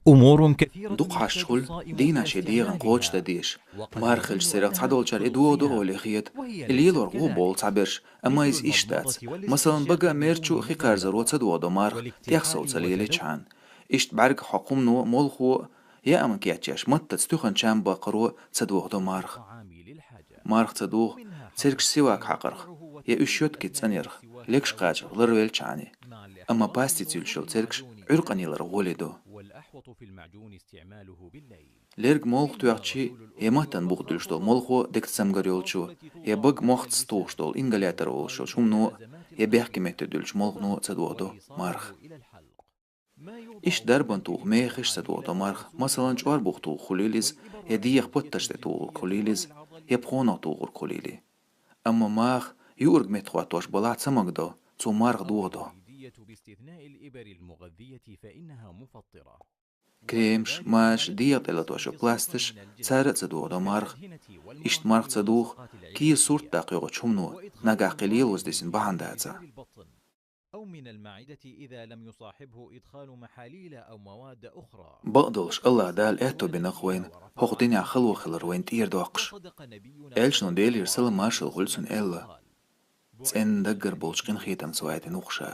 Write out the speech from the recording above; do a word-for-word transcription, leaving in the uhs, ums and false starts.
أمور كثيرة. Дукха хьашт хуьлу дийнахь шен дегӀан кхочушдан дезаш. Марха хилча церах цхьадолчара и догӀу до олий хета. И лелор гӀо болу цхьаберш, амма иза иштта дац. Масалан, бага а, мерчу а хи кхарзаро ца догӀу до марха, тӀехсов ца лелийчхьана. Иштта бӀаьргах хьокху хӀумано, молхо а, яа ма кечъеш, маттаца туьханчам баккхаро ца догӀу до марха. Марха ца догӀу цергаш сивак хьакхарх, я уьш йоткица цӀанъярх, легаш кхачарх ларвелчхьана. Амма пастица юьллуш йолу цергаш Ӏуьркъанилар гӀоле до. Лерг молха тоьхчи, я маттана бух дуьллуш долу молхо дегца цамгар йолчо, я бага мохцаца тухуш долу ингалятор олуш йолчу хӀумано, я бехке метта дуьллучу молхано ца догӀу до марха. Иштта дарбан туху мехаш ца догӀу до марха, масалан, чӀорбух туху хуьлийла иза, я дегӀан паттарш тӀе тухург хуьлийла иза, я пхонах тухург хуьлийла. Амма маха юург метта хӀоттош балахь ца магадо, цо марха догӀу до. Кремаш, мазаш, дегӀа тӀе латош йолу пласташ, цара а ца догӀу до марха. Иштта марха ца догӀу кийра сурт даккха йогӀучу хӀумано, нагахь кхин лелоца дисина бахьана дацахь. أو من المعدة إذا لم يصاحبه إدخال محاليل أو مواد أخرى. Бакъдолуш АллахӀ Дала аьтто бина-кх вайна хӀокху динехь хало хилар вайна тӀера доккхуш. Элчано, Делера салам-маршалла хуьлда цунна, аьлла: «ЦӀена даггара болчу къинхетамца вайтина ву-кх ша».